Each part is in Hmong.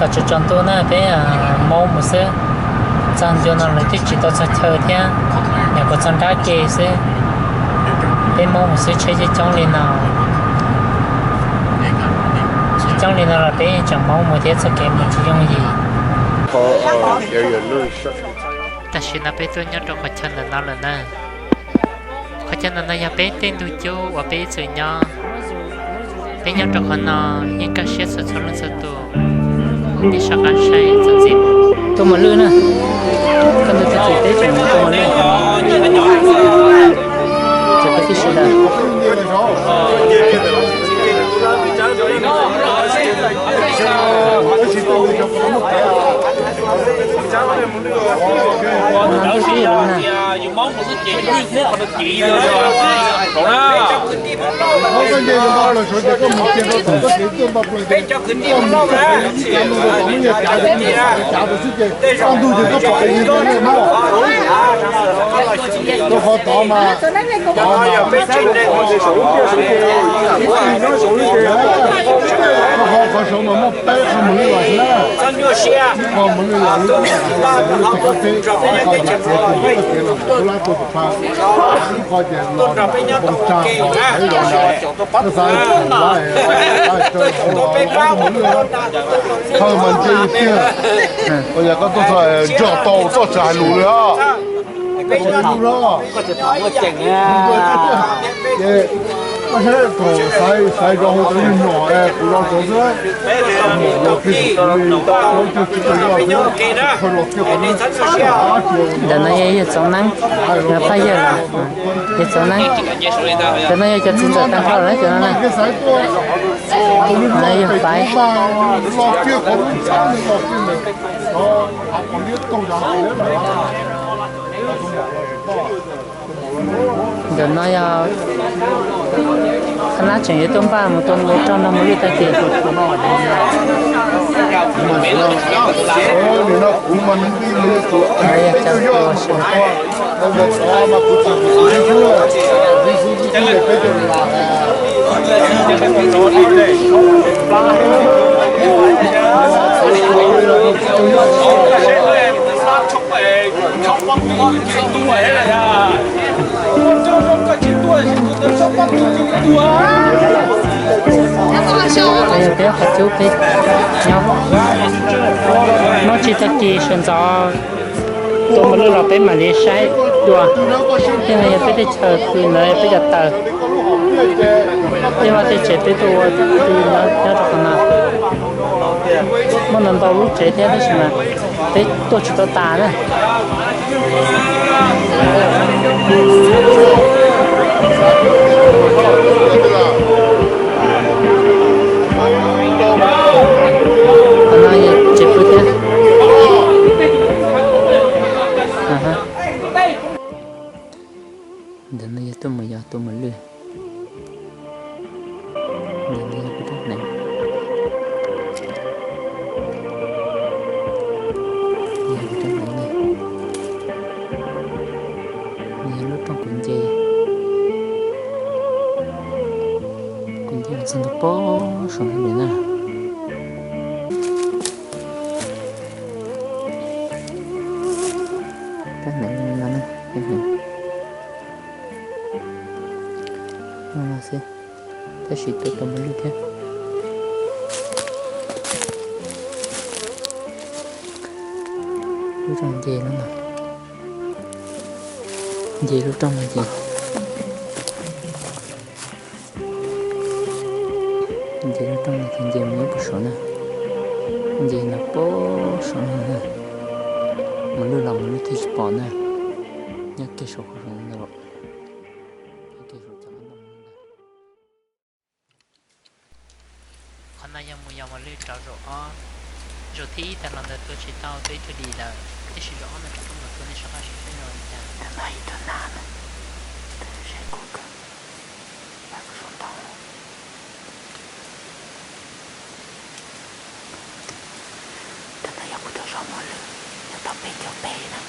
Tsaus tsaus ntuj na peb Hmoob mus xwb, txog ncua no lawv twb tsis tau txog chaw thiab, nyuam qhuav txog nrab ke xwb. Peb Hmoob mus xwb tsheb coob coob li no, coob coob li no los peb tseem Hmoob mus thiab txoj kev mus tsis yooj yim. Tam sim no peb tuaj nyob rau qhov chaw ntawm no lawm na. Qhov chaw ntawm no yog peb tej ntug cub uas peb ib txwm nyob. Peb nyob rau qhov no yeej kaj siab txhua txhua leej txhua tus. Nej soj qab saib txuas ntxiv. Tuaj Mos Lwj na, kaj ntug tag kis peb tseem mus tuaj Mos Lwj. Ces peb tib si ntawd. Yog koj tuaj txog nrog tau txoj tsam hais lus li os. Ntawm no yog yawg Txoov Neeb, no pab yawg los, yawg Txoov Neeb. Cov no yog cov txiv ntxawm tag nrho lawm cov no na. No yog Faiv. Ntawm no yog qhab nab tseem yuav tuaj npaj mus tua ntu rog nrog Mos Lwj tag kis. Peb qhov cub peb nyob, hnub tsis tag kis sawv ntxov tua Mos Lwj los peb mam li saib dua. Tej no yog peb tej chaw pw ntawd peb cov taws. Tej vaj tej tsev peb tuaj ua pw nyob rau qhov no. Muaj ntau ntau lub tsev thiab tab sis mas peb tuaj tsis tau tas na. Qhov no yog tsev pw thiab. Ntawm no yog tuaj mus yos tua Mos Lwj. Ntawm no yog kuv rab hneev. Yog kuv rab hneev na. Nws yog lub rooj kuv nce. Kuv nce txog ntawm pem saum no na. Rab hneev no na, rab hneev no xwb, tab sis tuaj tau Mos Lwj thiab. Lub rooj nce no, nce lub rooj no ces, nce lub rooj no ces nce mus ib puag saum na, nce no puag saum no na. Mos Lwj los Mos Lwj thiaj tsis pom na, nyob kiag saum qhov no ntag. Qhov no yog mus yos Mos Lwj rov zaum ob, zaum thib ib tag los ntawd tua tsis tau, tua ib tug dim lawm, tiam sis zaum ob no rov qab mus tua, nej soj qab saib seb zoo li cas. Tus no ib tug nas na, tus no sab kub kawg, pab kuv zoo ntau. Tus no yog kuv tus zos Mos Lwj, nws tau peb caug peb na.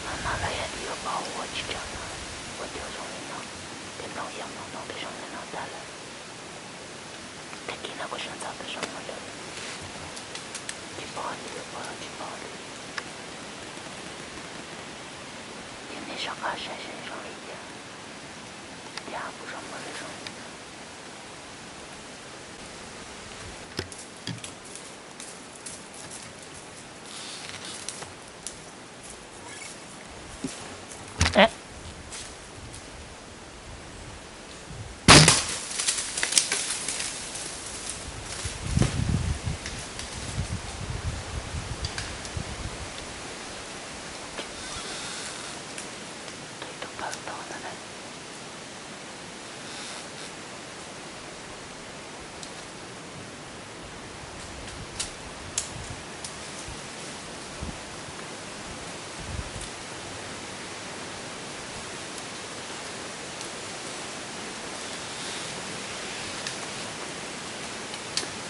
Qhov no lawv yog yuav pab ua tsis tau no, ua cov zoo li no, thiab Plooj yog mus ntoo peb zoo li no tag lawm. Tag kis no kuv sawv ntxov peb zoo no lawm. Tsis pom li, pom tsis pom li. Ces nej soj qab saib saib zoo li cas, thiab kuv zoo muaj lawv zoo li cas.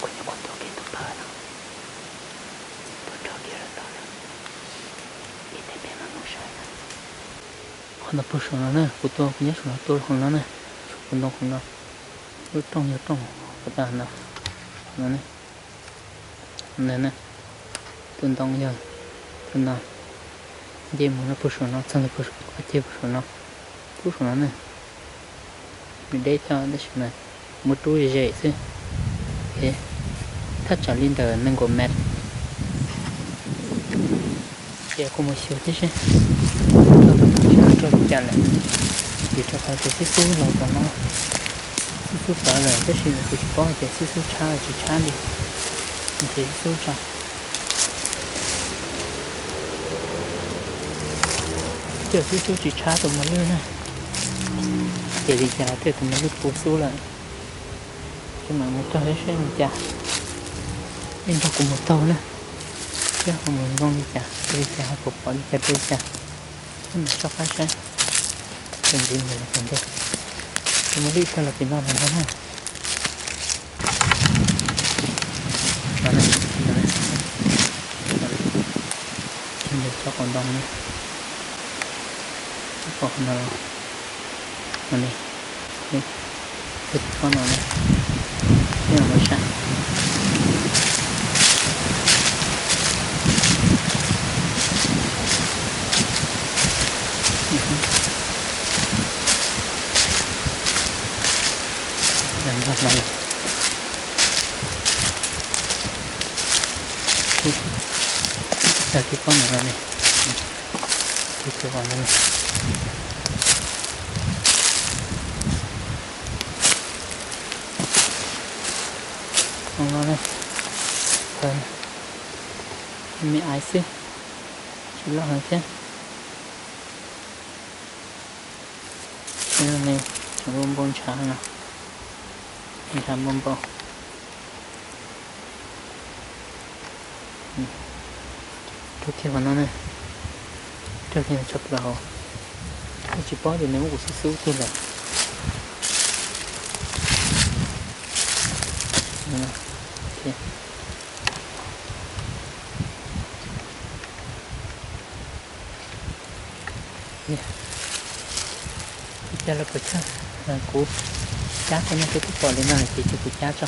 Kuv nyuam qhuav tuav kiag tus pawg no, tuav rog kiag los tau lawm. Ib teg peb mam mus saib na. Qhov ntawd puag saum no na, kuv tua kuv nyob saum no tua hauv no na, saum ntoo hauv no, lub rooj yog rooj hauv tas no, no na. Tus ntoo yog tus no, nce mus no puag saum no txog ntawm qhov ceg puag saum no, rub saum no na. Nws deb thiab tab sis mas muab rub ze ze xwb. Thaj tsam li ntawm nees nkaum mev. Ces kuv mus xyuas tib si, tsis paub rau li cas lawm, vim rau qhov tias xib xub los tom no, xib xub pawv lawm tab sis kuv tsis paub hais tias xib xub tshab los tsis tshab li. Mus xyuas xib xub tso. Coj xib xub tsis tshab tus mos lwj na, ces li cas thiaj tus mos lwj puv xub lawm. Ces mam mus taug saib seb li cas, nej nrog kuv mus taug na, seb ho mus zoo li cas, li cas ho puas pom li cas rau li cas. Seb mam soj qab saib, tus ntxiv mus los tom ntej, tus mos lwj tawg los tim no los ntag na. Txog ntawm tsob qos ntoo no, tsob qos no, no ne, tus tib pob no ne, peb mam mus saib. Nrog no, tib pob no ne, tib pob no ne. Zoo no ne, me aiv xwb, tsis loj heev thiab. Nws tseem npau npau ntshav no, ntshav npau npau. Rau kiag qhov no ne, rau kiag tshaj plaws hauv. Tsis paub tias nws muab kuv xub xub twg lawm. Ua cas los puas tshaj, kuv cab tau no, kuv twb pom li no ces cia kuv cab tso.